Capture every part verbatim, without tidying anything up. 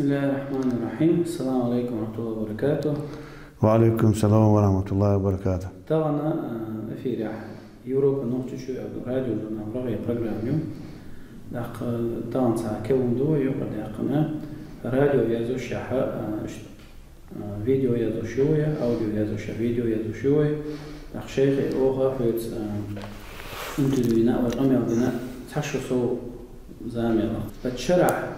بسم الله الرحمن الرحيم. السلام عليكم ورحمة الله وبركاته. وعليكم السلام ورحمة الله وبركاته. Тахана, а, эфире Европа нохчи чу радио журнал рагъе программа ю. Дак тахана ца келун ду ю дакана радио язу шаха, а, ш-, а, видео язу шуя, аудио язу ша, видео язу шуя. Дак шейхе оха хуйц, а, интервью на, ва амел дина, ца шу со замела. Бачара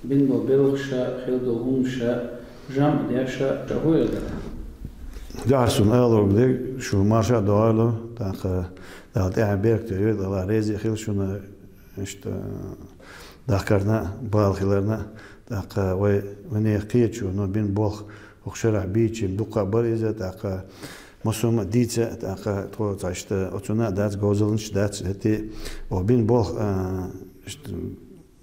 бин бо белгша, хилдо гумша, жам дяша, жагуя да. Дарсун алог де, шу марша доало, так, да, те берк те, да, рези хил шуна, ишта, дакарна, бал хиларна, так, вай, ване кечу, но бин болх, охшара бичи, дука бар иза, так, мусума дица, так, то, цашта, оцуна дац, гозалынч дац, эти, о бин болх, а, ишта,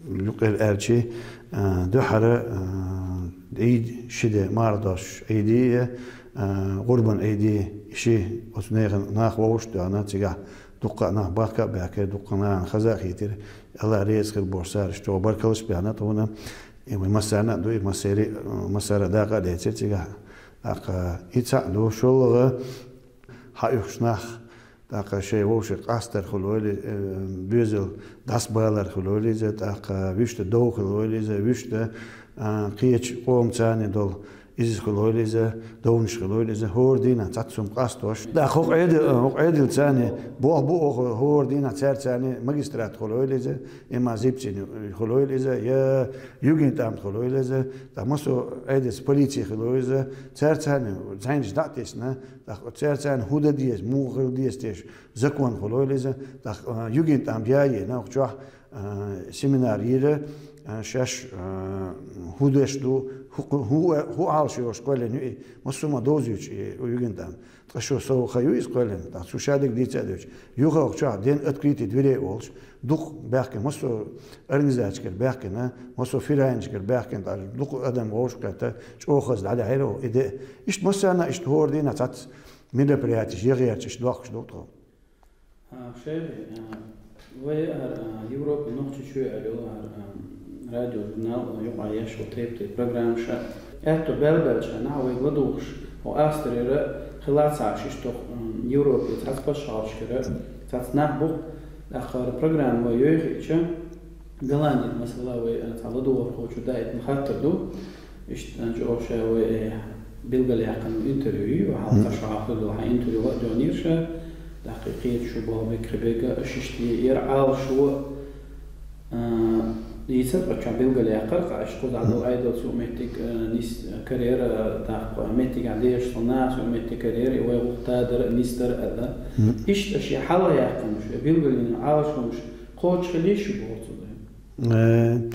юкъер арчи, а, духара, а, ид шиде мардош, иди, а, гурбан иди ши, оцунехан нах вовш, дана цига, дука нах бака, баке, дука нах хаза хитир, ала рез хил борсар, што баркалыш бяна, тона, и мы масана, ду, и масери, а, масара дака децер цига. Ака, ица ду, шолга, ха юхшнах, так, шей вовше къастар хулойли, э, бюзел дас балар хулойли, за, так, вишта дов хулойли, за, вишта, а, кеч къом цани дол, изис хулойли, за, довниш хулойли, за, хор дина, цацум къастош. Да, хо эдил, хо эдил цани, бо, бо, хор дина, цер цани, магистрат хулойли, за, има зипцин хулойли, за, я югентамт хулойли, за, да, масо эдис полиция хулойли, за, цер цани, цани ждатисна, так, цер цани худа диес, мухил диес теш, закон хулойли, за, так, а, югентамт яе, на, чух, а, семинар ира, а, шаш, а, худеш ду, ху, ху, ху, ху алши школе ню, масума дозуч, и, у югентамт. Ташо со хаю из школе, так, су шадик дица дуч. Юха чух, день открытый дверей олш. Дук бяхке, масо организачкер бяхке, на, масо фирайнчкер бяхке, так, дук адам олш ката, чохаз да да херо, иде. Ишт масана, ишт хор дина, цац мероприятие, ягъярчиш, дохш, дохто. А, шейхе, а, вай ар, а, Европа нохчи чу алё ар, а, радио журнал, а, юкъа яш, о, тейп, тейп программа ша. Этто бел-бел ша, на, вай гладугш, о, Австрия, хилаца шиш тох, м, Европе, цац пашалшкера, цац нах бух, ахар программа вай йойхича, Голландия, масала, вай, а, ца ладугар хочу да, ит мхаттар ду. Ишт, а, чу охшай вай, э, билгал яхын интервью, ва хал ца шаху ду, ха интервью ва дёнир ша, дакъикъи шу бо бек хебега, шишти ер ал шу, а, ица пача билгал яхар, ка иш куда ду айдал су метик, а, нис карьера, дак метик адеш сона, су метик карьера, и вай гухта дар, нис дар ада. Ишт аши хала яхын шу, билгалин ал шу, коч хили шу борцу да. Э,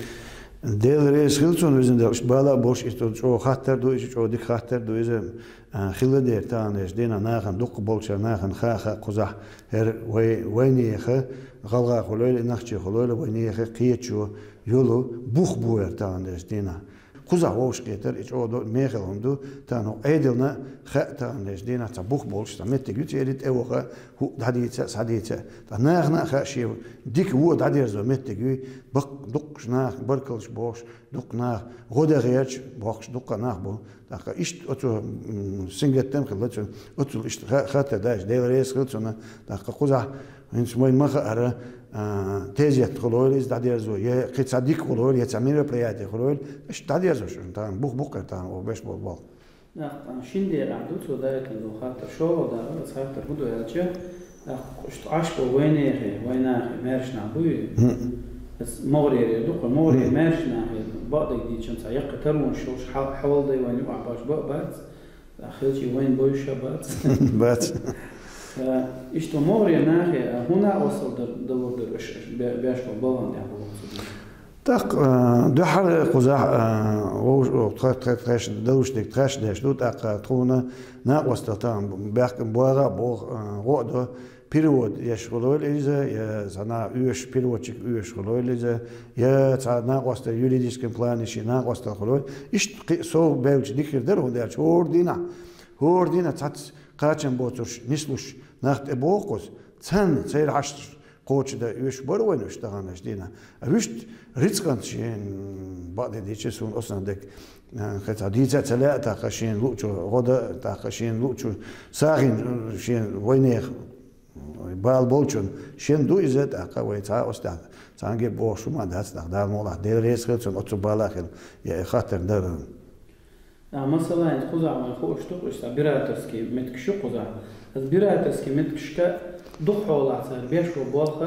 Дел рейс хилцун визин дел, ш-, бала бош, ишто чо хаттар ду, иш чо дик хаттар ду, иза, а, хила дер таан деш, дина нахан, дук болча нахан, ха, ха, кузах, хер вай, вайнеха, галга хулойли, нахчи хулойли, вайнеха, киечу, юлу, бух буэр таан деш, дина. Кузах вовш кетер, ич о до, мехел хунду, тану эдилна, ха, таан деш, дина, ца бух болч, ца метте гюц, ерит, эвоха, ху, дадица, садица. Та нахна, ха, шив, дик, ву, дадерзо, метте гюй, бак, дук, шнах, баркалш, бош, дук, нах, года герч, бокш, дук, нах, бу. Така, ишт, оцу, м, сингеттен, хила, цу, оцу, ишт, ха, хата, даш, дел рейс, хилцуна, така, кузах, Инс мой маха ара, а, тезет хулойли, из дадерзо, е, кица дик хулойли, е ца мероприятие хулойли, иш дадерзо, шун таан, бух, бух, кар таан, о, беш бол, бол. Нах, а, шинде ра ду, цо дайтан ду, хаттар шоу да, ра, хаттар буду ялча. Нах, ишт аш бо вайнехе, вайнахе, мэршна буй. Эс могрере ду, ко могре мэршна, бадаг дичан ца, як тарун шош, хал, хавал дай вайну, а баш ба, бац. Ахилчи вайн бойша бац. Бац. Э, ишто могре нахе, э, хуна осал дар, давурдар, ш-, ш-, бе-, бешко балан дя болцу. Так, э, духар кузах, э, вож, о, тха-, тха-, тхаш, далуш дик, тхаш деш, ду, так, э, тхуна, на остал там, бяк, буага, бог, э, годо, перевод, я школой лиза, я сана уеш, переводчик уеш школой лиза, я ца на остал юридическом плане ши на остал хулой, ишт, ки-, со белч дикир дар, он дяч, ордина, ордина, цац, качан боцуш, нислуш, нахт э бокус, цан, цейр хаш, Кхочу да уьш бара вайна уьш таханаш дийнахь. А вуьшта рицкъан шен бакъде дийча суна оцунах дерг, а, хе цхьа дийца а ца лаьа, тӀаккха шен луучу гӀо да, тӀаккха шен луучу сагӀина, шен вайнех бала болчун шен ду иза, тӀаккха вай цхьа оцу тӀехь цхьаьнгге бохуш хӀума дац, тӀаккха Дала мукъалахь Дела реза хила цунна оцу бала хила, я и хаттар дара. А, масала, хӀинца кхузахь вайн хууш ду-кх, иштта биратерский меттигаш ю кхузахь. Аса биратерский меттигашка дукха хьолахь цара беш бу болх,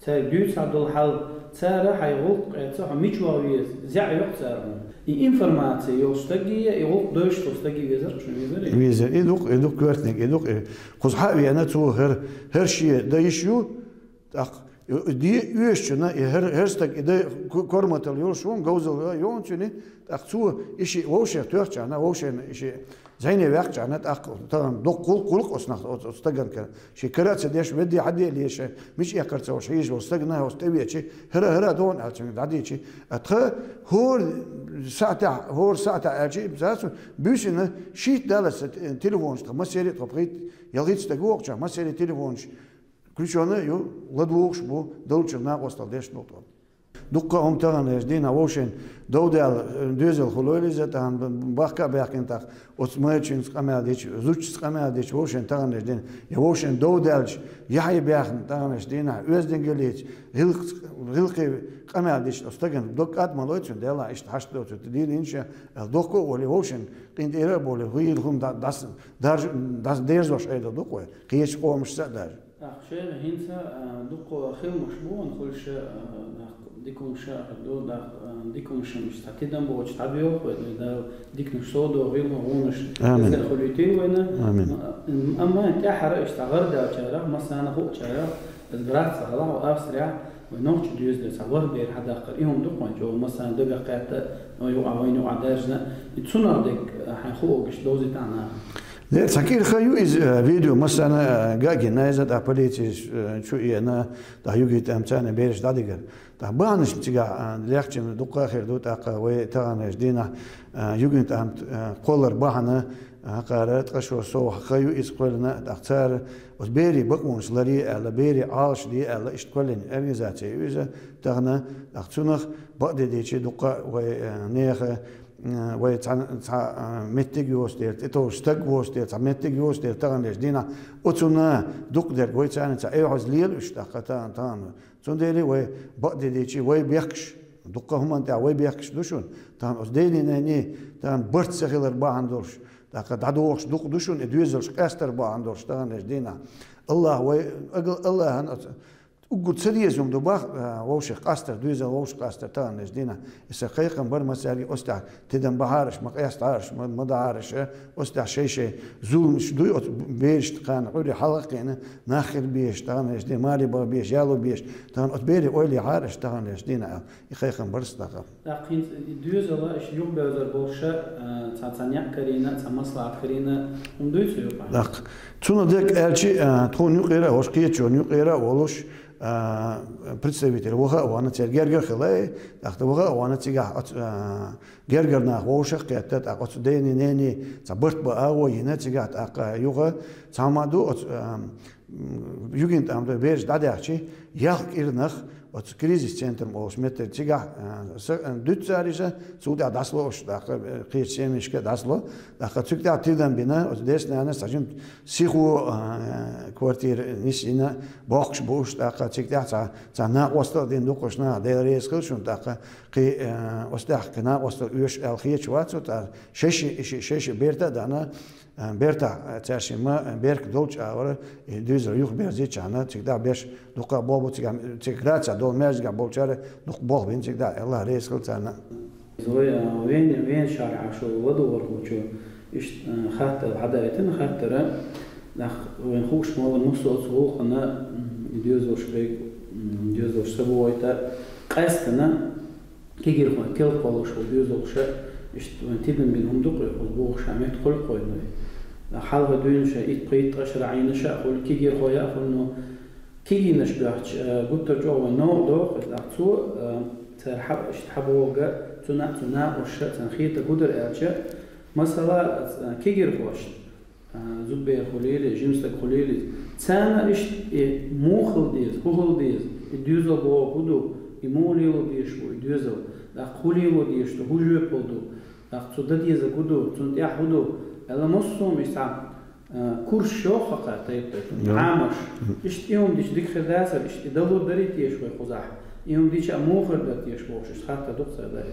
цаьрга дуьйцуш долу хьал, цара хьайн гӀуллакх кхетта, хьо мича ваха веза, зӀе йо-кх цара хьуна. И информаци йолу стаге, и гӀуллакх девзаш волу стаге везар-кх шуна, везарий? Везар. И ду-кх, и ду-кх коьртаниг, и ду-кх, и кхузахь а веана, цо хӀара, хӀара шен дан йиш ю, тӀаккха и де оьшучунна, и хӀара, хӀара стаг и дан ко-, корматалла йолуш ву, говзалла йолчунна, тӀаккха цо и шиъ вовшех тоьхчахьана, вовшашна и шиъ зӀене ваьккхичахьана, тӀаккха тахана доккха гӀуллакх, гӀуллакх оцу нах-, оцу, оцу стагана кара. Шен караца деш, ведде хьаде а леша, мича эккхар ца хууш хьийзаш волу стагана, оцу тӀевеачи, хӀара, хӀара а догӀун аьлла цуьнга дӀадийчи. А тхан хӀора сахьтехь, хӀора сахьтехь аьлчи, цацу буьйсина шийтта даллалц телефонаш тхан массерий а тхо пхийтта, ялхитта стаг ву воккхачохь, массерий телефонаш включённый ю, ладугӀуш бу, долчуьра накъосталла деш ду тхо. Дуккха а хӀума тахана дийнахь вовшийн дов даьлла, э, доьзал хуьлийла иза, тахана б-, б-, бахка а баьхкина тӀаккха, оцу майрачуьнца къамел дича, зудчуьнца къамел дича, вовшийн тахана дийнахь, я вовшийн дов даьлча, яхье баьхна тахана дийнахь, оьздангаллица, гӀиллакх-, гӀиллакхе къамел дича, оцу стагана дог кӀад ма лой цуьнан, делахь иштта хьашт доцург дийна йина ша, аьлла, дохко а волий, вовшийн къинтӀера а болий, хийла хӀума да-, дас-, дарж-, дас-, дерзош айдо ду-кх вай, кхечу къомашца а даже. ТӀаккха шайна хӀинца, а, дуккха хиламаш бу вайн хуьлуш, а, нах дика хӀумаш а ду, нах, а, дика хӀумаш а, иштта тидам боцуш дӀадоьлху вай, Дала диканаш совдохийла, гӀонаш Амин. Эзар хуьлуьйтийла вайна. Амин. М-, амма тӀаьххьара иштта гӀардаьллачарах, массарна хуучарах, иза Грацехь хилахь, Австрехь, вай нохчийн доьзале цхьа ворхӀ бер хьадаккхар, и хӀума ду-кх вайн чӀогӀа массарна дагах кхетта, вай юкъахь, вайна юкъахь даьржина, и цунах дерг, а, хьайн хууш довзийтахьа наха. Де, цхьа кӀира хан ю иза, э, видео массарна, э, гина иза, тӀаккха полици, э, чу эна, тӀаккха югин тӀамца бераш дӀадигар. ТӀаккха бахьанаш цигахь, э, лехча дуккха а хир ду, тӀаккха вай тахана дийнахь, э, югин тӀамца, э, кхоллар бахьана, э, хӀокхара ткъа шо сов хан ю иза кхоьллина, тӀаккха цара оцу берийн бакъонаш ларъе аьлла, берийн Ӏалашде аьлла, иштта кхоьллина организаци ю иза тахана, тӀаккха цунах бакъдерг дийцича дуккха а вай, э, нехан, э, вай цхьа, цхьа, э, меттиг йоцу дела, тӀетовжа стаг воцу дела, цхьа меттиг йоцу дела, тахана дийнахь оцунна дукха дерг вай царна цхьа эвхьаза лела уьш тӀаккха тахана, тахана. Цундела вай бакъдерг дийцича вай бехкаш, дуккха а хӀуманна тӀехь вай бехкаш ду шуна, тахана оцу дений-нанний тахана барт ца хилар бахьана долуш, тӀаккха дӀадохуш дукха ду шуна и доьзалш къастар бахьана долуш тахана дийнахь. АллахӀ вай, ага-, АллахӀан оцу уггар ца деза хӀума ду бах, а, вовшех къастар, доьзал вовшех къастар тахана дийнахь. Иза кхайкхам бара массаьрга, оцу тӀехь тидам бахьара аша, ма къестахьара аша, ма, ма дахьара аша, оцу тӀехь шай-шай зуламаш дуй оцу берашна, кхана Ӏуьйре хьалха а кхиъна, нах хир безаш, тахана дийнахь, маре баха безаш, яло безаш, тахана оцу берийн ойла яхьара аша тахана дийнахь аьлла. И кхайкхам бара аса тахана. ТӀаккха хӀинца и доьзал, иштта юхабевзар болуш, а, цхьа, цхьа некъ карийна, цхьа маслаӀат карийна хӀума дуй цу юкъахь? ТӀаккха цунах дерг аьлча, а, тхуна юкъера а, хӀорш кхечунна юкъера а волуш, а, представитель ваха а вахана, церан гергара хилла, тӀаккха ваха а вахана цигахь оцу, а, гергара нах вовшах а кхетта, тӀаккха оцу дений-нанний цхьа барт бан агӀо йина цигахь, тӀаккха юха цхьа хӀума ду оцу, а, м, югин тӀамца бераш дӀадаьхча, ялх кӀира нах оцу кризис центр олуш меттиг цигахь, а, са-, а, дуьту цара иза, цул тӀаьхьа дӀасало уьш, тӀаккха, э, кхечу семьяшка дӀасало, тӀаккха цуьнга тӀаьхьа тидам бина, оцу деца-нанас цхьа жима сихо, а, квартира нисйина, бохкуш бу уьш, тӀаккха цуьнга тӀаьхьа цхьа, цхьа накъосталла дина дукхачу наха, Дела реза хила шуна, тӀаккха кхин, э, оцу тӀехь кхин накъосталла оьшу аьлла хеташ вац цо, тӀаккха шаьш-шаьш, шаьш-шаьш берта а даьхна, а, бертахь, а, цаьршимма, а, беркат долчу агӀора, и доьзал юхаберзийчахьана, цига дӀа беш дукха а болх бу, цига, цига Грацехь долу маьждигехь болчара дукха болх бина цига дӀа, АллахӀ реза хила царна. Вай, а, вен-, венначу шарахь шу ладугӀурхочо иштта, а, хаттар хьадаийтина, хаттара, нах вайн хууш ма вара массо а цу гӀуллакхана, м, и доьзалш берг, м, доьзалш ца бохуьйту, къаьстина, кегийрхой, кхелхой болуш болу доьзалша, иштта вайн тидам бина хӀума ду-кх, оцу бохуш а меттиг хуьлу-кх вайна. Хьалха дуьйна ша итт-пхийтта ткъа шарахь Ӏийна ша а хуьлу, кегийрхой а хуьлу, но кегийнаш боьхча, э, гуттар а чӀогӀа вайн новкъа доху иза, тӀаккха цо, э, цара хьа-, иштта хьабохург, цу на-, цу накъосташа, царна хетарг хӀун дара аьлча, масала, э, кегийрхошна А, зудбер хулийли, жимстаг хулийли. Царна иштта и муха хила деза, хӀун хила деза, и доьзал боху хӀун ду, и муха лело дезаш бу, и доьзал. ТӀаккха хӀун лело дезаш ду, хӀун жоьпал ду, тӀаккха цу дан деза хӀун ду, цунна тӀехь хӀун ду. Аьлла, массо а иштта, а, курс шо хьакха тайп-тайпа, Йо. Ӏамаш. Иштта и хӀума дича дика хир дацара, иштта и далур дарий теша вай кхузахь. И хӀума дича а муха хир дара теша бохуш, иштта хаттар ду-кх цара дарий.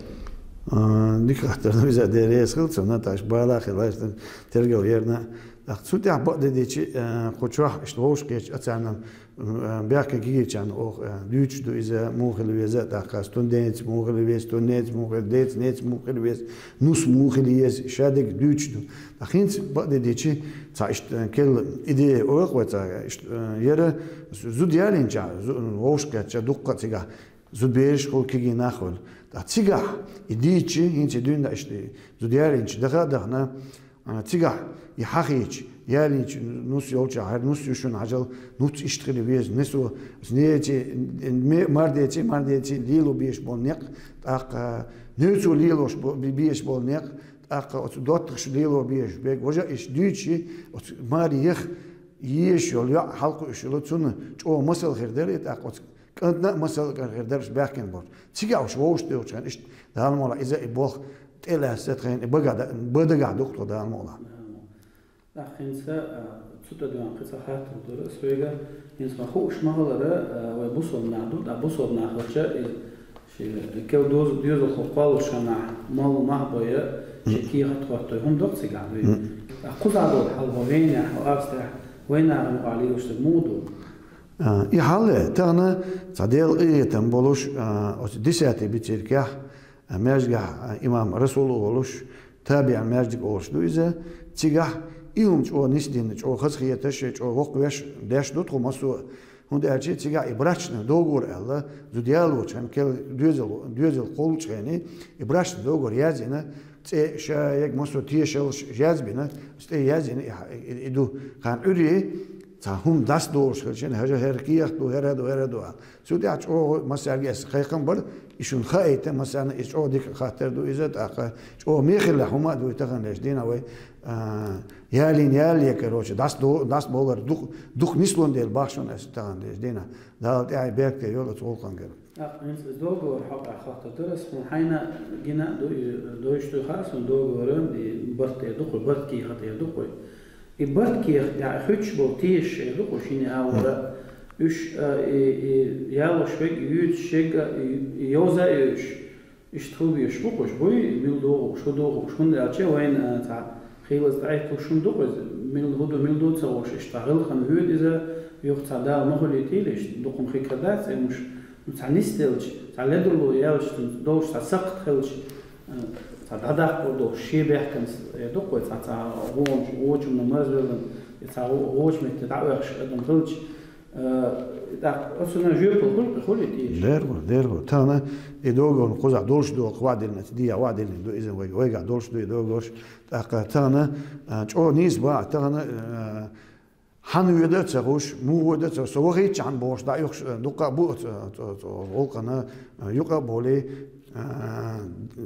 А, дика хаттар ду иза, Дела реза хила цунна, таш бала хила, иштта тергал ярна. ТӀаккха цу тӀехь бакъдерг дийцича, э, кху чохь иштта вовшахкхетча а царна, э, бехке гигичарна оха, э, дуьйцуш ду иза, муха хила веза, тӀаккха стунденца муха хила веза, стунденца муха хила, деца, неца муха хила веза, нус муха хила еза, шадерг дуьйцуш ду. ТӀаккха хӀинца бакъдерг дийцича, цхьа иштта, э, керла идея ойла вай цхьа, иштта, э, яра зуда ялийнача, зу-, вовшахкхетча дуккха а цигахь зудбераш хуьлу, кегий нах хуьлу. ТӀаккха цигахь и дийцича, хӀинца и дуьйна иштта зуда ялийнача даха а дахана, А, цигахь и хьахийча, ялийча нус йолчохь, хӀара нус ю шуна хьажал, нуц иштта хила веза, несо, неце, ме-, мардеце, мардеце лело безаш болу некъ, тӀаккха нуьцо лелош бо-, бе-, безаш болу некъ, тӀаккха оцу доттагӀаша лело безаш берг, важа иштта дуьйцуш, оцу маре яха езаш йолу йоӀ хьалакхуьуш йолу, цунна чӀогӀа масал хир дара, и тӀаккха оцу кӀантана а масал хир дара баьхкина болчу. Цигахь уьш вовшах девлчхьана, иштта Дала мукъ лахь, иза и болх тӀелаьцна тхайна и бага-, бан дагахь ду-кх тхо, Дала мукъ лахь. ТӀаккха хӀинца, а, цу тӀе доьгӀна кхин цхьа хаттар дара ас хьоьга. ХӀинца ма хууш ма хилара, а, вай бусалба нах ду, тӀаккха бусалба нах хилча, и ши кел доз-, доьзалхо кхоллушшехь, молла мах бой, ши кехат хӀоттор хӀума ду-кх цигахь дуй. М. ТӀаккха кхузахь долу хьал хӀо Венехь, хӀо Австрехь, вайн нахана юкъахь лелаш дерг муха ду? А, и хьал, э, тахана цхьа Делан къинхетам болуш, а, оцу десятый бициркехь, а, маьждигехь, а, имам Расул а волуш, Табиан маьждиг олуш ду иза, цигахь и хӀума чӀогӀа нисдина, чӀогӀа хазахеташ, чӀогӀа воккхавеш деш ду тхо массо а. ХӀунда аьлча цигахь и брачный договор аьлла, зуда ялочхьана кел доьзал, доьзал кхоллучхьана, и брачный договор яздина, цӀе, ша, ерг массо а тешаллаш язбина, цӀе яздина и, и, и ду. Кхана Ӏуьйре цхьа хӀума дӀасадолуш хилча, хӀара, хӀара кехат ду, хӀара ду, хӀара ду аьлла. Цу тӀехь чӀогӀа массаьрга ас кхайкхам бара, и шуна хаийта, массарна иза чӀогӀа дика хаттар ду иза, тӀаккха чӀогӀа мехала хӀума а ду и тахана деш дина вай, а, ялийна ялае, короче, дӀасадо-, дӀасабовлар дукха, дукха нислун дела бах шуна ас тахана деш дина. Дала тӀаьхье беркате йойла оцу гӀуллакхангара. ТӀаккха хӀинца иза договор хьокъехь хаттар дара ас, хьуна хьайна гина а ду, и дойуш дуй хаьа суна договор, и барт тӀера ду кхуй, барт кехат тӀера ду кхуй. И барт кехат тӀехь хуьттуш болу тешаш эр ду кху шина агӀора. Уьш, а, и, и ялош верг, и юьйцуш ерг, и, и йовза а йовзуш, иштта хила везаш бу кхуш, буй, мила догӀуш, хӀун догӀуш, хӀунда аьлча вайна, а, цхьа хийлаза дӀахӀитталуш хӀума ду кху иза, мила хӀун ду, мила ду ца хууш, иштта цхьа гӀиллакхана воьду иза, юха цхьа Дала ма хуьлийтийла, иштта дукха хӀума хир дац, амма уьш, ну, цхьа нисделча, цхьа ледарло яьлча, цунна долуш цхьа сакхт хилча, Цхьа дӀадаккхар долуш, шен бехканца, э, ду-кх вай цхьа, цхьа гӀо-, гӀочамна марзвеллан, я цхьа гӀо-, гӀочу метте дӀаоьхуш адам хилча, э, тӀаккха оцунна жоьпалла хуьлу, хуьлу и тешаш. Дера ву, дера ву. Тахана и договорна кхузахь долуш ду, кху ваӀда диллина, ца дийа ваӀда диллина ду иза вайга, вайгахь долуш ду и договорш. ТӀаккха тахана, а, чӀогӀа нийса бахьа, тахана, а, Хьан воьду а ца хууш, муха воьду а ца хууш, со вахийтча хьан бохуш, дӀа юхаш, э, дуккха а бу оцу, оцу, оцу гӀуллакхана, э, юкъа а болий, э,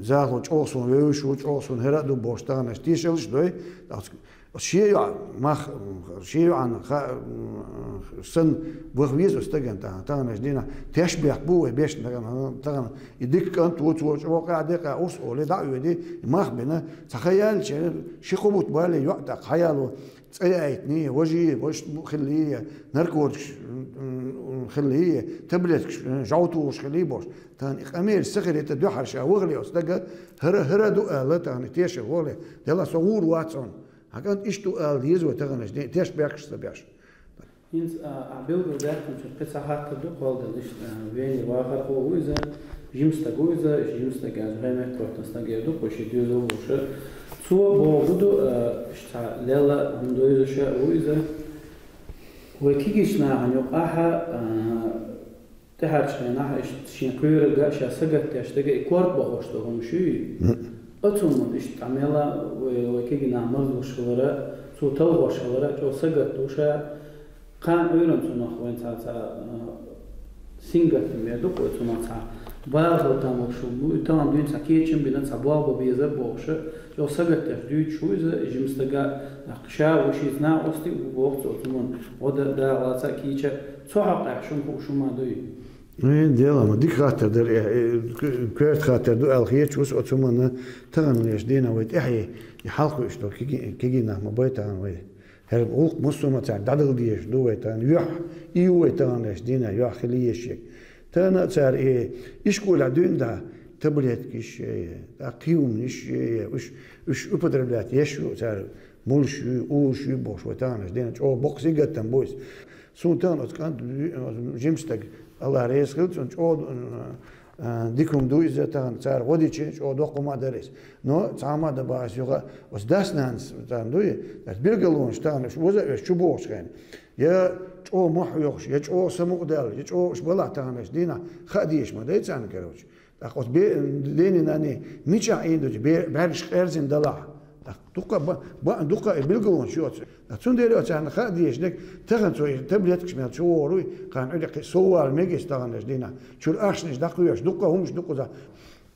захо чӀогӀа суна вевзаш ву, чӀогӀа суна хӀара а ду бохуш, таханаш тешаллаш дой, оцу, оцу шен йоӀ мах, м, шен йоӀан ха-, м, санна ваха веза оцу стагана тахана, таханаш дийнахь тешнабехк бу вай бешна тахана, тахана и дика кӀант ву, цо чӀогӀа къаьхьа де, къаьхьа урс олий, дӀа а воьдий, и мах бина, цхьа ха яьлча, ши-кхо бутт балий йоӀ тӀаккха хьаяло, ЦӀе яйтиний, важий, важа хиллий, наркотикаш, м, м, хиллий, таблеткаш, м, жӀов тухуш хиллий бохуш. Тахана и къамелаш ца хилийта дуьххьара ша вахале оцу стага, хӀара, хӀара ду аьлла, тахана тешар вахале. Делахь со гӀур вац хьуна. Хьан кӀант иштта ду ала деза вай таханаш, де-, тешнабехкаш ца беш. ХӀинца, а, а, билггал даьккхинчуьра кхин цхьа хаттар ду кхолладелла иштта, а, Вене вахархо ву иза, жима стаг ву иза, жима стаг аз гӀеметтортан стаг эр ду, кху ши доьзал вуша. Цо боху ду, а, иштта цхьа лелла хӀума дойзуша ву иза. Вай кегийчу нахана юкъахьа, а, тӀаьхьарчу хенахь иштта шен кхоьрург а ша сагатдеш дага и корта бохуш ду хӀума шуьй. Оцунна иштта цхьа мела вай, вай кегий нах марзлуш хилара, цо талхош хилара, чӀогӀа сагатдуша, кхана Ӏуьйранна цунах вайн цхьа, цхьа, а, сингаттам эр ду-кх вай цунах цхьа. Бала хила там волуш ву, ну, и тахана дуьйна цхьа кечам бина, цхьа болх бан безар бохуша, чӀогӀа сагатдеш дуьйцуш ву иза, жима стага, нах, ша ву шица накъостий ву боху цо, цунна гӀо да-, дагӀа лаца а кийча, цу хьокъехь шуна хууш хӀума дуй? Э, дела ма, дика хаттар дара, э, э, коьрта хаттар ду аьлла хеташ ву со оцу хӀуманна, тахана леш дийна вай тӀаьхье, и хьалха уьш долу киги-, кигий нах ма бай тахана вай. ХӀара гӀуллакх массо а ма цара дӀадала дезаш ду вай тахана, юьхь, и ю вай тахана леш дийна, юьхь хила езаш ерг. Тахана а цара и ишколехь дуьйна дӀа, таблеткаш, э, тӀаккха кхин хӀуманаш, э, уьш, уьш употреблять еш ю цара, мулш ю, улуш ю бохуш вай тахана леш дийна, чӀогӀа боккха сингаттам бу иза. Суна тахана оцу кӀант, жима стаг, Аллах реза хила цунна, чӀогӀа, а, дика хӀума ду иза тахана, цара гӀо дичи, чӀогӀа доккха хӀума а дара иза. Но цхьа хӀума а дан бахьаш юха, оцу дас-нанас тахана дуй, оцу билгалонаш тахана уьш ваза а веш чу бохучу хенахь. Я чӀогӀа мохь йохуш, я чӀогӀа самукъадаьлла, я чӀогӀа уьш балахь тахана уьш дийнахь хаа дезаш ма дай царна, короче. ТӀаккха оцу бе-, дени-нанни мичахь ийна ду, бе-, бӀаьргаш къерзина далахь. ТӀаккха дуккха а ба-, ба-, дуккха а и билгалонаш ю оцу. ТӀаккха цундела оцарна хаа дезаш дерг, тахана цо и таблеткаш мел чу вогӀур вуй, кхана Ӏуьйре кхин сов вала мегаш тахана дийнахь. Чуьра ахчанаш дӀакхоьхьуш, дуккха а хӀуманаш ду кхузахь.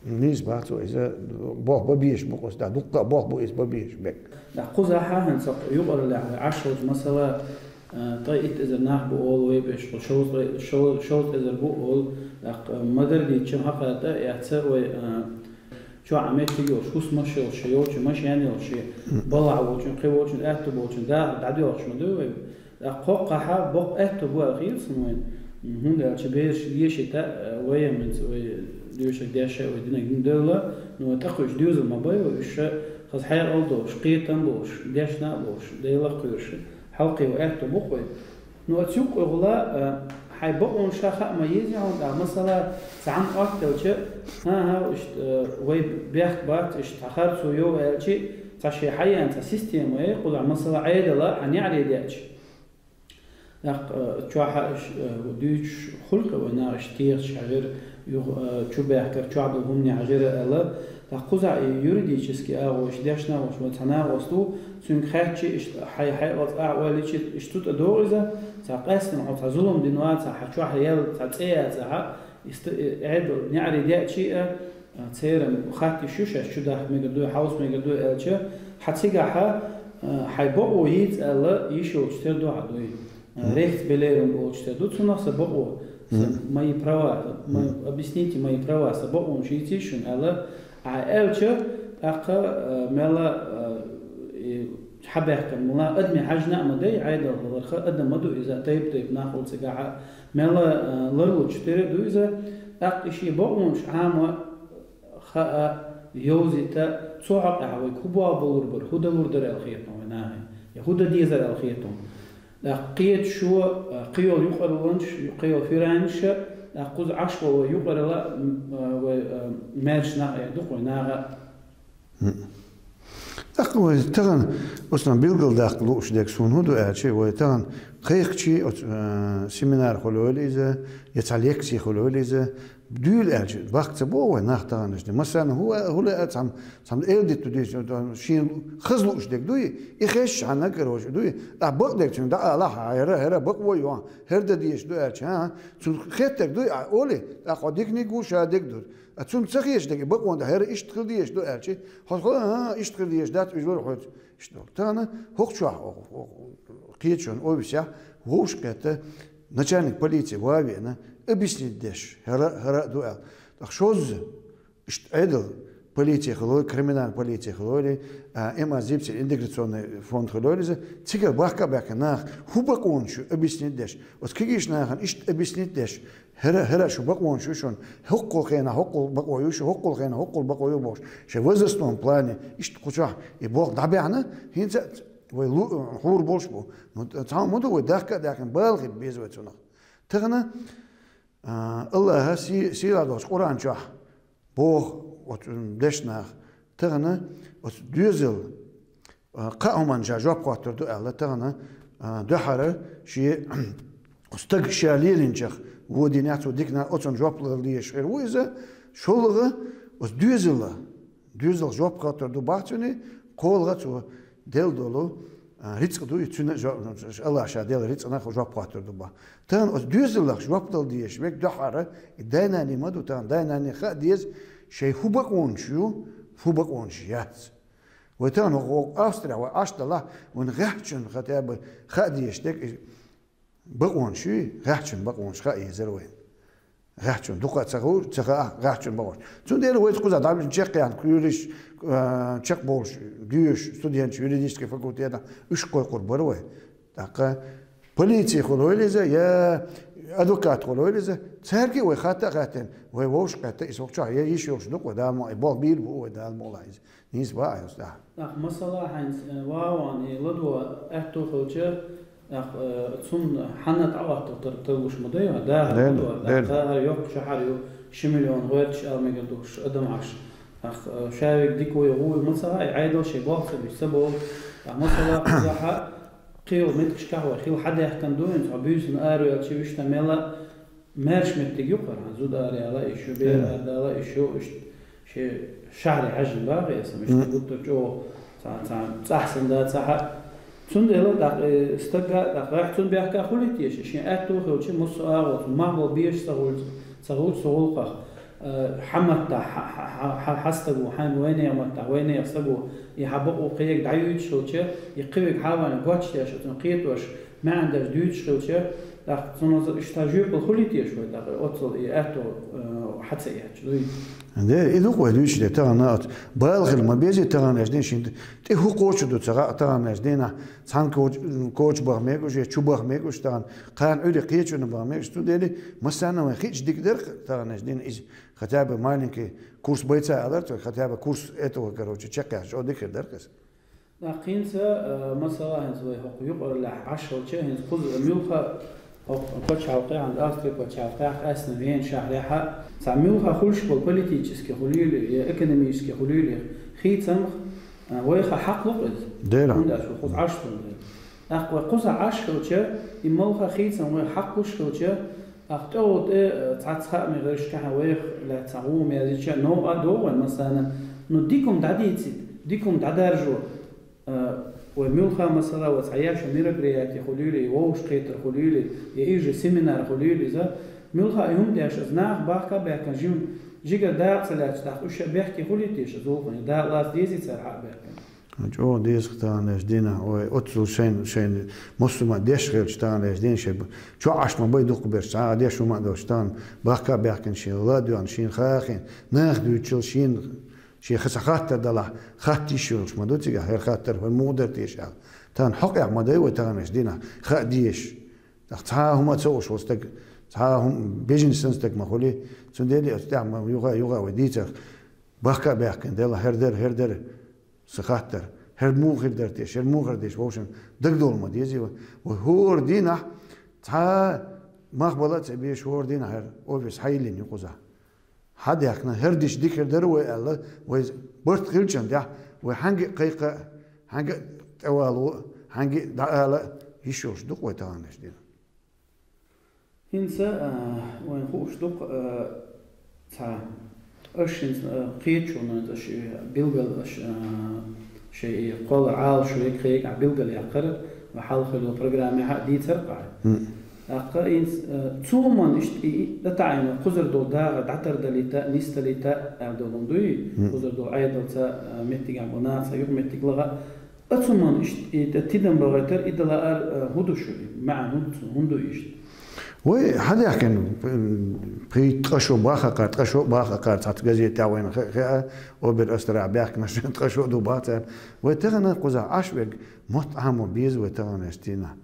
Нийса бац вай иза, болх бан безаш бу кхуза, да, дуккха а болх бу иза бан безаш берг. ТӀаккха кхузахь хӀинца юкъараллехь вай Ӏаш волчу масала, а, ткъе итт эзар нах бу олу вай беш, кху шовзткъе, шов-, шовзткъе эзар бу олу, тӀаккха, а, ма-дарра дийцича хьакха тӀе а эцна вай, а, чохь а меттиг йолуш, хӀусамаш йолуш, йолчу машен йолуш, балахь волчун, кхин волчун, аьтту болчун, даха дӀадоьлхуш ма ду вай. ТӀаккха кхоккхахьа боккха аьтту бу аьлла хета суна вайн. ХӀунда аьлча бераш дешийта, а, вай а меца, вай доьшург деш а, вай динарг дина девлла, ну, вай тӀаккха уьш доьзал ма бай вай, уьш ша хаза хьекъал долуш, кхетам болуш, дешна а болуш, Делах кхоьруш, хьалкхе вай аьтту бу-кх вай. Ну, оцу юккъехула, а, хьайн бакъонаш ша хаа ма еза хьуна, тӀаккха, масала, цхьа хӀума оттаделча, хӀан-хӀа, иштта, а, вай бехк бац, иштта цхьа харцо йо аьлча, цхьа шен хьаяьнна цхьа система яй, кхузахь, масала, Ӏедала хьан неӀаре деача. ТӀаккха, а, чохь а, ш-, а, дуьйцуш хуьлу-кх вай нах, иштта техаш хьажира, юха, а, чу баьхкира, чохь долу хӀумане хьажира аьлла. ТӀаккха кхузахь и юридически агӀо, иштта дешна а волуш вайн цхьа накъост ву, цуьнга хаьттича, иштта хьай-, хьекъалца ахь ойла йича, иштта цу тӀе догӀу иза, цхьа къаьстина хьо цхьа зулам дина вац, хьан чохь ял цхьа цӀе яцахь, иштта, э, Ӏедал неӀаре деача а, а, церан хатта йиш ю шаьш чу дахка мегар дуй, хьовса мегар дуй аьлча, хьан цигахьа, а, хьайн бакъо йийца аьлла, йиш йолчу тера ду хьан дуй. А, рехц белерам болчу тера ду, цунах сан бакъо. Сан мои права, ма-, объясните мои права, сан бакъонаш йийцийша шуна аьлла, а, аьлча, тӀаккха, а, мелла, а, и хьабаьхкина мула, адаме хьаьжна а ма дай, Ӏедал хиларха, адам ма ду иза, тайп-тайпа нах ву цигахьа, мелла, а, ларлучу тера ду иза, тӀаккха и шен бакъонаш Ӏама хаа, йовзийта, цу хьокъехь вайга хӀун болх балур бара, хӀун далур дара аьлла хета вай нахе, я хӀун дан дезара аьлла хета. ТӀаккха кхеташо, а, кхийолу юкъаралланаш, кхийолу фирайнаша, тӀаккха кхуза Ӏаш волу вай юкъаралла, м, а, вай, а, маьрша нах а ду-кх вай наха. ТӀаккха вай тахана, оцунах билгалдаккха лууш дерг суна хӀун ду аьлча, вай тахана кхайкхича оцу, а, семинар хуьлийла иза, я цхьа лекци хуьлийла иза, дуьйла аьлча, баккха ца боху вай нах таханаш де. Массарна хӀу-, хӀу лаьа цхьамма, цхьамма эл дитту дуьйцу, шена хаза лууш дерг дуй, и хезча хьан наггара вожа дуй, а бакъдерг цуьнга дӀаала хьан, хӀара, хӀара бакъо ю, хӀара дан дезаш ду аьлча, хӀан, цунна хеттарг дуй, а олий, тӀаккха хьо диканиг ву, ша дерг ду. А цунна ца хеташ дерг, и бакъонан хӀара иштта хила дезаш ду аьлча, хьо, хӀан, иштта хила дезаш дац, уьш вара хьоьца. Иштта долу. Тахана хӀокху чохь, кхечун офисехь вовшахкхетта начальник полиции ван а веана, объяснить деш, хӀара, хӀара а ду аьлла. ТӀаккха шозза, иштта Ӏедал полиция хилой, криминальная полиция хилой, а, эм а зибцин интеграционный фонд хилой иза, цигара бахка а баьхкина нах, хӀун бакъонаш ю объяснить деш. Оцу кегийчу нахана иштта объяснить деш, хӀара, хӀара шу бакъонаш ю шуна, хӀокхул хенахь хӀокхул бакъо ю шу, хӀокхул хенахь хӀокхул бакъо ю бохуш, шайн возрастном плане иштта кху чохь и болх дӀабаьхьна, хӀинца а вай лу-, хьур болуш бу. Ну, цхьа хӀума ма ду вай дахка а даьккхина, бала хила беза вай цунах. Тахана, а, Аллаха си-, сийлахь долчу Къуръан чохь боху оцу дешнах, тахана оцу доьзал, а, кхаа хӀуманна ша жоп хоттур ду аьлла, тахана, а, дуьххьара шен стаг ша лелийначех вон дийнахь цо диканна оцунна жоп лар дезаш хир ву иза, шолгӀа оцу доьзала, доьзалх жоп хоттур ду бах цуьнан, кхоалгӀа цо делла долу А, рицкъ ду, и цуьнан жо-, Аллах ша делла рицкъанах жоп хоттур ду бах. Тахана оцу доьзалах жоп дала дезаш верг дуьххьара, и дай-наний ма ду тахана, дай-наний хаа деза, шайн хӀун бакъонаш ю, хӀун бакъонаш яц. Вай тахана хӀокху Австрия вай Ӏаш далахь, вайн гӀаьхчун хатӀа а бан хаа дезаш дерг, и бакъонаш ю, гӀаьхчун бакъонаш хаа езара вайна. ГӀаьхчун дукха а ца хуур, ца хаа, гӀаьхчун бакъонаш. Цундела вайца кхуза дӀа чекхъяьхна куьйраш, а, чекхболуш, дуьйш, студенташ, юридический факультетах, уьш кхойкхур бара вай. ТӀаккха полици хуьлийла иза, я адвокат хуьлийла иза, цаьрга а вай хатта а хаьттина, вай вовшахкхетта, иза хӀокху чохь я йиш йолуш ду-кх вай, Дала ма, и болх бийр бу вай, Дала мукъ лахь иза. Нийса бан а йолуш дахь. ТӀаккха масала хьайнца, э, ван-ван и ладогӀа аьтто хилча, тӀаккха, э, цунна хьанна тӀаӀоттал тар-, тарлуш ма дай, дахар Дела, ладогӀа, Дела. ТӀаккха хӀара йоккха шахьар ю, ши миллион гӀоьрташ ала мегар долуш адам Ӏаш. ТӀаккха, э, ша верг дика вуй, гӀо вуй ма ца хаьа, Ӏедал шайн болх ца беш ца бовлу. ТӀаккха масала кхузахь кхин йолу меттигашкахь вай хила хьадаьхкина ду, хӀинца хьо буьйсанна араваьлча вуьшта мелла а маьрша меттиг ю-кх хӀара, зуда араяла а йиш ю, бер арадала а йиш ю, иштта шен шахьаре хьаьжжина бахьа эсам, иштта гуттар чӀогӀа цхьа, цхьа цӀахь санна дац ахьа. Цундела тӀаккха, э, стага, тӀаккха гӀаьхчун бехкахь хуьлий теша, шен аьтто хилча, массо а агӀо, цунна мах бала безаш ца хуьлу, ца хуьлу цу гӀуллакхах, э, хьан маттахь, хьан, хьан, хьан, хьан стаг ву, хьан вайнехан маттахь, вайнехан стаг ву, и хьан бакъо кхин верг дӀаюьйцуш хилча, и кхин верг хьан вайна гочдеш, оцунна кхетош, маьӀна деш дуьйцуш хилча, тӀаккха цунах иштта жоьпалла хуьлий теша вай, тӀаккха оццул и аьтто, э, хьан ца эцча, дуй? Де, и ду-кх вай дуьйцуш дерг тахана, оцу бала хила ма безий таханлерчу дийнахь шен тӀе хӀун кхочур ду ца хаьа таханлерчу дийнахь, цхьана коча-, коча баха мегаш, я чу баха мегаш тахана, кхана Ӏуьйре кхечунна баха мегаш, цундела массарна а вайн хиъча дика дара-кх таханлерчу дийнахь иза, хотя бы маленький курс бойца аларца, хотя бы курс этого, короче, чекхъяхча, чӀогӀа дика хир дара-кх иза. ТӀаккха хӀинца, э, масала, хӀинца вай хӀокху юкъараллехь Ӏаш хилча, хӀинца кхуза муьлхха хӀокху пачхьалкхехь, хӀинца Австрия пачхьалкхехь, къаьсттина Вена шахьарехь, цхьа муьлхха хуьлуш болу политический хуьлийла, я экономический хуьлийла хийцамах, э, вайха хьакъ лу-кх иза. Дера. ХӀунда аьлча вай кхуза Ӏаш долу дела. ТӀаккха вай кхуза Ӏаш хилча, и муьлхха хийцам вайх хьакъ луш хилча, тӀаккха тӀехула тӀе, э, цхьацца хаамийн гӀирсашкахь вайх лаьцна гӀо ма яздича, новкъа а догӀу вайн массарна. Ну, дика хӀума дӀадийцийта, дика хӀума дӀадаржо, э, вай муьлхха, масала, вай цхьа еш мероприяти хуьлийла, я вовшахкхетар хуьлийла, я иже семинар хуьлийла иза, муьлхха а хӀума деш, иза наха бахка а баьхкина, жим-, жигара дакъа ца лаьцча, тӀаккха уьш а бехке хуьлий теша, зулхана, дакъа лаца дезий цара хьа а баьхкина? ЧӀогӀа деза-кх таханлерчу дийнахь, ой, оццул шайна, шайна массо а ма деш хилча таханлерчу дийнахь, шайн чохь Ӏаш ма бай дукха берш, цхьа а деш хӀума а долуш тахана, бахка а баьхкина, шен ла а доьгӀна, шена хаа а хиъна, наха дуьйцучул шена, шен хаса хаттар далахь, хатта йиш йолуш ма ду цигахь, хӀара хаттар, хӀара муха дара теша аьлла. Тахана хьокъехь ма дай вай таханлерчу дийнахь, хаа дезаш. ТӀаккха цхьа а хӀума а ца хууш волу стаг, цхьа а хӀума, бежана санна стаг ма хуьлий, цундела оцу тӀехь ма юха а, юха а вай дийцарх, бахка а баьхкина, делахь, хӀара дара, хӀара дара. Сан хаттар, хӀара муха хир дара теша, хӀара муха хир дара теша, вовшийн дагадовла ма дезий вай. Вай хӀора дийнахь цхьа а мах бала а ца беш, хӀора дийнахь хӀара офис хьайиллина ю кхузахь. Хьадаьхкина, хӀара дича дика хир дара вай аьлла, вай барт хилча тӀехь, вай хьаьнга а кхайкха а, хьаьнга а тӀевало а, хьаьнга а дӀаала а, йиш йолуш ду-кх вай таханлерчу дийнахь. ХӀинца, а, вайна хууш ду-кх, а, цхьа, аша хӀинца, а, кхеташонан аша билггал аша, а, шайн и кхоллар Ӏалашо яга хьега ахь билггал яьккхира, вай хьалха хилла программехь а дийцира-кх ахь. ТӀаккха хӀинца, а, цу хӀуманна иштта и, и, дӀатаӀийна кхузара долу дахар дӀатардалийта, нисдалийта аьлла долу хӀума дуй? Кхузара долу Ӏедалца, а, меттигехь болу нахаца юкъаметтиг лаха, Оцу хӀуманна иштта и тӀе тидам бахийтар, и дала ара, э, хӀун ду шу, и маьӀна хӀун ду цуьнан, хӀун ду иштта? Вай хьадаьхкина, м, пхийтта ткъа шо бахакхар, ткъа шо бахакхар, цхьацца газетехь вайна хе-, хеа, Обер-Астарахь баьхкинарш ткъа шо ду бах цара. Вай тахана кхузахь Ӏаш верг мотт Ӏамо беза вай тахана эшна дийнахь.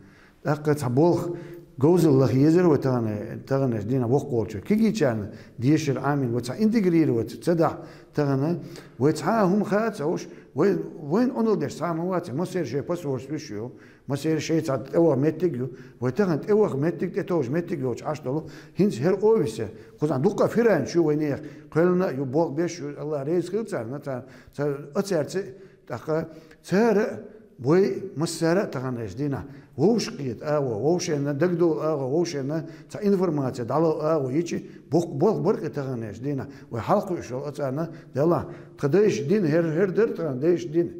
ТӀаккха цхьа болх говзалла лаха езара вай тахана, тахана эшна дийнахь воккхаволчу. Кегийчарна дешар Ӏамийна вай цхьа интегрировать ца дахь тахана, вай цхьа а хӀума хаа а ца хууш, вай, вайна Ӏуналла деш цхьа а ма вац, массеран шайн посольстваш ю, массеран шайн цхьа тӀеваха меттиг ю, вай тахана тӀеваха меттиг, тӀетовжа меттиг йоцуш Ӏаш долу, хӀинца хӀара офис, кхузахь дуккха а фирайнаш ю вайнехан, кхоьллина а ю, болх беш а ю, Аллах реза хила царна, цара, цара а цаьрца, тӀаккха цара а, вай массара а тахана эшна дийнахь, вовшахкхета агӀо, вовшенна дагадовла агӀо, вовшенна цхьа информаци дӀало агӀо йичи, боккха болх бара-кх и тахана эшна дийнахь, вай хьалакхуьуш йолу а царна, делахь, тхан дайша дина, хӀара, хӀара дара тхан дайша дина.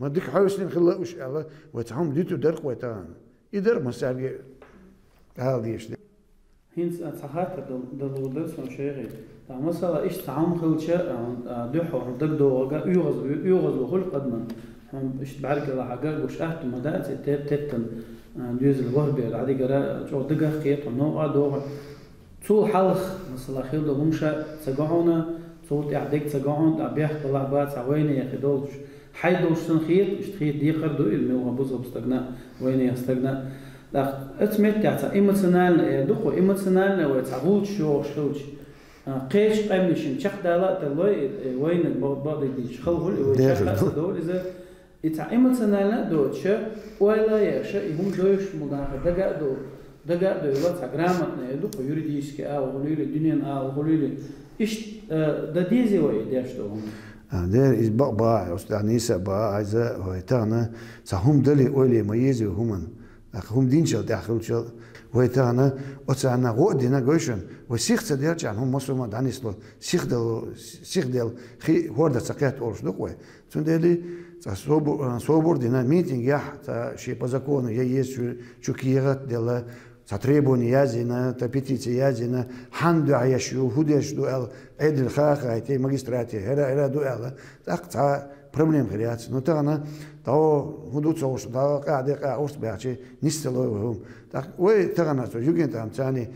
Ма дика хьовсина хила уж аьлла, вай цхьа хӀума диту дара вай тахана. И дара массаьрга ала дезаш да. ХӀинца цхьа хаттар дал-, далур дара сон шайгӀе. Та масала, иштта цхьа хӀума хилча, а, а, дуьхьал хьуна дагадогӀага оьгӀаз-, оьгӀазло хуьлу къадаман. Хьуна иштта бӀаьргала хьага гуш атта ма дац, и тет-, теттан, а, доьзал вахбер, дӀадигара чӀогӀа дагах кхета, новкъа догӀу. Цул хьалха, масала, хила долу хӀума ша ца го хьуна, цул тӀаьхьа дерг ца го хьуна, тӀаккха бехк балахь бац хьан вайнехан долчу. Хьайн долуш санна хета, иштта хета декхар ду, или муьлха бузгӀа стагана, вайнехан стагана. ТӀаккха оцу меттехь цхьа эмоционально эр ду-кх, эмоционально вай цхьа гӀулчаш йогӀуш хилча, а, кхечу къаьмнашна чекхдала а тарлой, э, вайниг бо-, бакъдерг дийцича, хала хуьлу, и вай чекх а ца довлу иза. И цхьа эмоционально а доцуша, ойла а еша, и хӀума доьшуш мула нахе дага а до-, дага а дойла, цхьа грамотная ду-кх, юридически агӀо хуьлийла, дуьненан агӀо хуьлийла. Иштта, э, дан дезий вай и деш долу хӀума? А, дера, иза бакъ бахьа, оцу тӀехь нийса а бахьа, иза вай тахана цхьа хӀума дале, ойла е ма еза вай хӀуманна. ТӀаккха хӀума динчул тӀаьхьа хилчул, вай тахана оцарна гӀо а дина гойшан, вай сих ца делчарна хӀума массо а ма дӀанисло, сих дало, сих дел, хи хӀорда ца кхетта олуш ду-кх вай. Цундела цхьа собу-, а, собар дина митингехь, цхьа шен по закону я еза чу, чу кехат а делла, цхьа требование яздина, цхьа петиция яздина, хьанна дуьхьа еш ю, хӀун деш ду аьлла, Ӏедал хахайте, магистрате, хӀара, хӀара ду аьлла, тӀаккха цхьа проблема хир яц. Ну, тахана, дӀо, хӀун ду ца гӀуш, дӀо, къа де, къа урс баьхчи, нисдалой вай хӀума. ТӀаккха вай тахана цо югентамца царна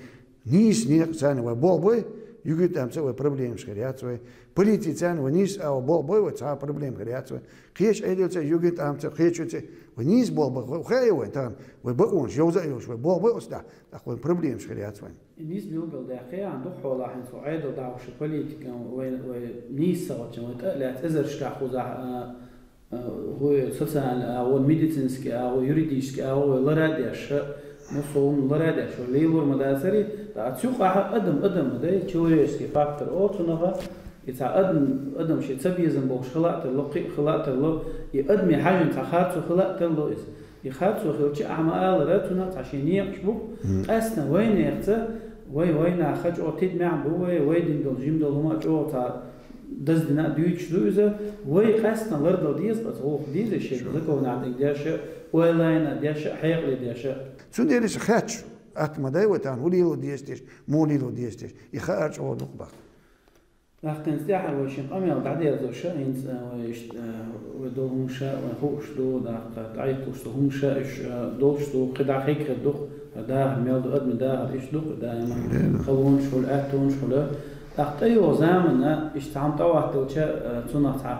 нийса некъа царна вай болх бой, югентамца вай проблемаш хир яц вай. Полици царна вай нийса а болх бой, вай цхьа проблема хир яц вай. Кхечу Ӏедалца, югентамца, кхечуьнца вай нийса болх бой, хаьа вай тахана, вай бакъонаш йовза а йолуш, вай болх бой оцу тӀехь, тӀаккха вайн проблемаш хир яц вайн. И нийса билгалдаьккхи, ахьа дукха хьолахь хӀинца хьо Ӏедал дахуш политика вай, вай нийса ца гӀоччан, вай тӀа а лаьцна эзаршкахь кхузахь, а, а, хӀу социальный агӀо, медицинский агӀо, юридический агӀо вай лара а деш, массо а хӀума лара а деш, вай лелор ма дацари, ткъа цу юкъахь адам, адам ма дай, человеческий фактор олу цунах, и цхьа адам, адам шен цабезам болуш хила а тарло, кхин а хила а тарло, и адаме хьаьжна цхьа харцо хила а тарло иза. И харцо хилча, ахьа ма алара, цунах цхьа шен некъаш бу, къаьстина вайнехца, вай, вайнаха чӀогӀа тидамехь бу вай, вай дина долу, жима долу хӀума чӀогӀа цхьа даздина а дуьйцуш ду иза, вай къаьстина лардала деза, аса гӀуллакх деза шен законехь дерг деш а, ойланна деш а, хьекъале деш а. Цундела иштта хаьтташ атта ма дай вай тахана, хӀун лело деза теша, муха лело деза теша. И хаар чӀогӀа дукха баккха. ТӀаккха хӀинца тӀаьхьа вай шен къамел дӀадерзош а, хӀинца, а, вай иштта, а, вай долу хӀума ша, вай хууш ду, тӀаккха дӀайтталуш ду хӀума ша, уьш, а, долуш ду, кхидӀа хӀекхар ду-кх, дахар мел ду, адамийн дахар иштта ду-кх, даима халонаш хуьлу, аьттонаш хуьлу. ТӀаккха тӀейогӀу замана, иштта цхьа хӀума тӀехӀотталча, а, цунах цхьа,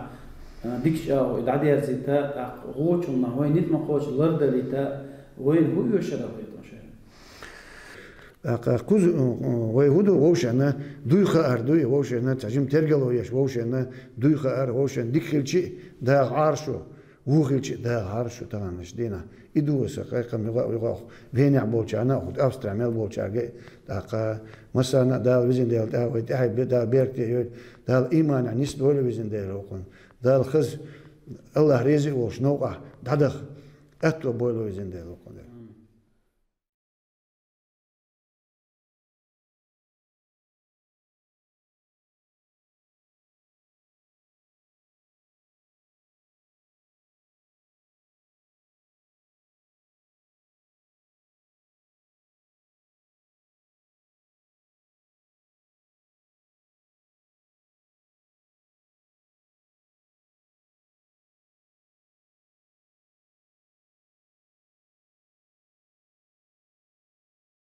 а, дикачу агӀо и дӀадерзийта, тӀаккха гӀочунах вай ницкъ ма кхоччу лардалийта, вайна хӀун оьшург хеташ? ТӀаккха кхуза, вай хӀун ду вовшашна, дуй хаар дуй, вовшашна, цхьа жима тергало еш, вовшашна, дуй хаар, вовшашна, дика хилчи а, дагӀа Ӏара шу, вон хилчи а, дагӀа Ӏара шу таханлерчу дийнахь. И ду аса кхайкхам юха а, юха а, венехь болчарна а, хӀуд Австрия мел болчаьрга а, тӀаккха массарна а Дала везан Дела тӀаьхьа вай тӀаьхьа бе-, Дала беркате йойла, Дала иманехь нисдойла везан Дела вукхунна. Дала хаза, АллахӀ реза а волуш новкъахь дӀадаха аьтто бойла везан Дела вукхунна.